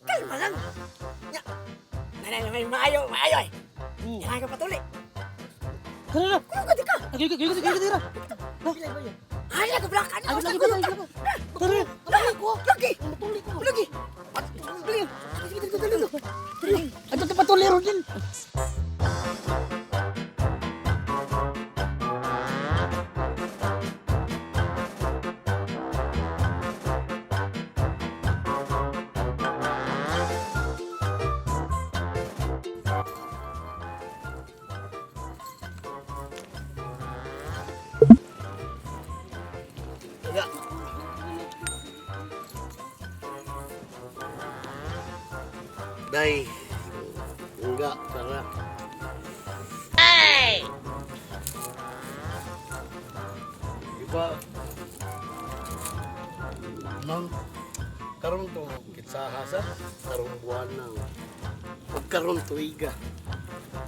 Kalma lang. Nya. Nanay may maayo, maayo ay. Kailangan ka patuli. Tara na. Kuyo ka di ka. Agay ka, agay ka, agay ka. Ay, ka blakan. Lagi, lagi, lagi, lagi. Tara. Lagi ko. Lagi. Matuli ko. Lagi. Lagi. Lagi. Ato to patulero din. Day, enggak, tara. Ay! Di ba, ma'am, karon to, kitsaha sa, karong buwan na. Pag karon tuiga,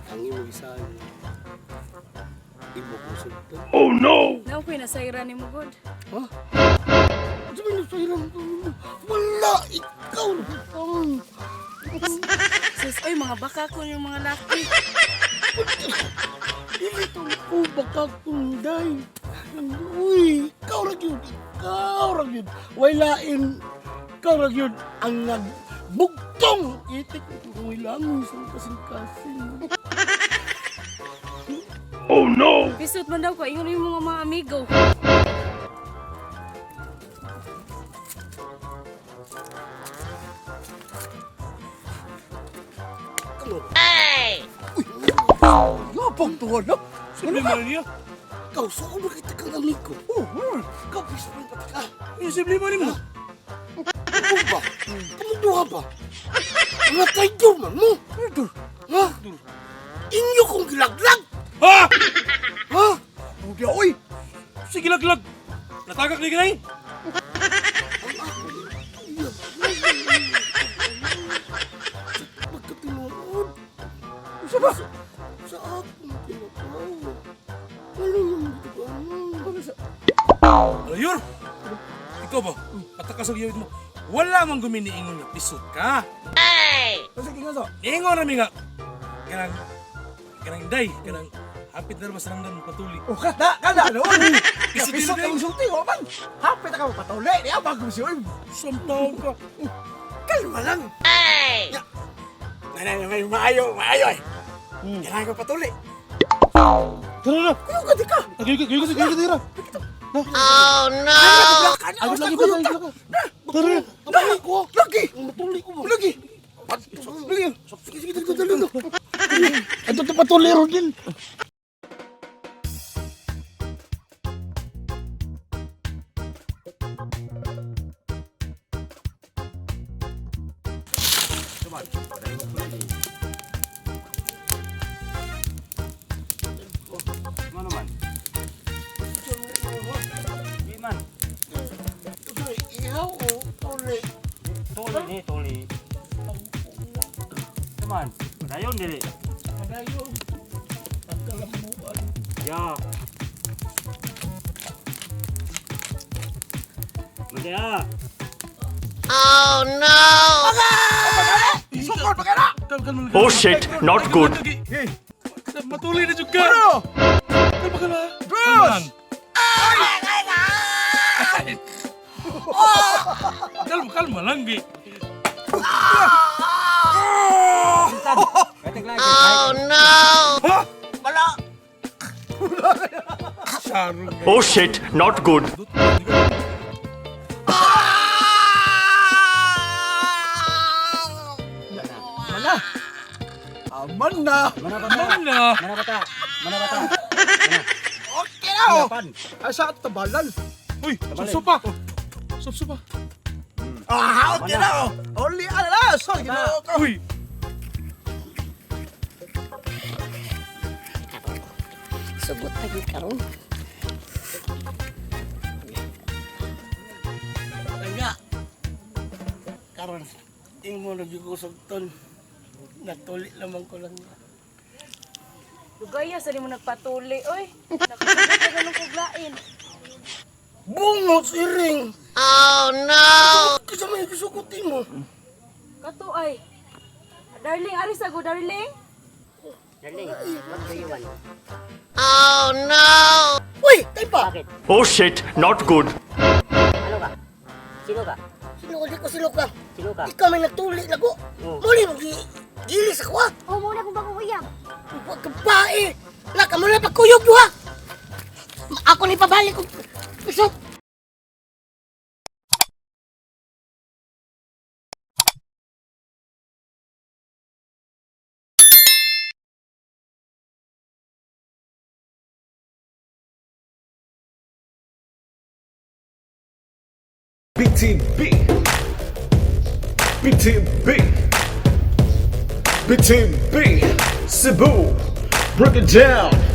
ang imong isahan, ibo ko sugto. Nao ko'y nasayra ni mo god. Ha? Ano ba yung nasairan ko? Wala! Ikaw na! Sus, oy mga baka ko yung mga laki. Dili to ko baka kunday. Uy, ikaw ra gyud, ikaw ra gyud. Way lain, ikaw ra gyud ang nagbugtong itik ko ilangoy sa kasing-kasing. Pisot man daw ko ingon yung mga amigo. Ay! Yapang tuwa na. Ano ba niya? Ikaw, so ba kita kang amigo? Oh, Ikaw, best friend pa ka. Yung problema ni mo. Ikaw ba? Kamu duha ba? Mga traitor man mo. Ha? Inyo kong gilaglag! Ha? Ha? Uy, oy. Sige laglag. Natagak ni ganay. Pagkatinuod. Sa ba? Sa akong tinatawag. Ano yung gitaganan? Alayor. Ikaw ba? Patakas ang gawin mo. Wala mang guminiingon nga pisot ka. Kasi kinga sa. Niingon na mi nga. Kanang kanang day, kanang hapit na ba sa nangdan patuli. Oh, kada, kada no. Pisot Pisot din, ang sulti ko man. Hapit ka patuli. Di ba ko siya. Samtaon ka. Kalma lang. Ay. Nanay may maayo, maayo ay. Kailangan ka patuli. Tara na. Kuyo ka di ka. Agay ka, agay ka, agay ka, tara. Ay, blakan. Lagi, lagi, lagi, lagi. Tara. Matuli ko! Lagi. Matuli ko ba? Lagi. Lagi! Sige, sige, dali, dali, dali. Ato to patulero din. Ano man? Di man. Sorry, ihaw o tuli. Tuli ni, tuli. Naman, dayon dili. Padayon. Pagkalambuan. Ya. Mati ah. Sukol pa kana. Kalma Oh shit, not good. Matuli na jud ka. Kalma ka na. Kalma lang. Kalma, kalma lang, gi. Wala! Sarong. Oh shit, not good. Mana. Aman na. Mana bata? Mana? Mana bata? Mana bata? Okay na oh. Pan. Ay sa ato tabalan. Uy, supsupa. Supsupa. Ah, okay na oh. Only ala, so ginoo ko. Uy, Sugot lagi karon. Nga. Karon, imo na gyud ko sugton. Natuli lamang ko lang. Dugaya sa mo nagpatuli, oy. Nakasugot ka ganun kuglain. Bungot si Ring. Oh no! Kasi may gisukutin mo. Kato ay. Darling, ari sa go, darling. Darling, what do you want? Uy, tayo pa. Bakit? Oh shit, not good. Ano ka? Sino ka? Sino ko, di ko sino ka. Sino ka? Ikaw may nagtuli na ko. Oh. Muli mo, gili sa kuha. Oh, muna kung bagong uyab. Pagkabae. Laka mo na pagkuyog duha. Ako ni pabalik ko. Isot. BTB. BTB. BTB. Cebu. Break it down.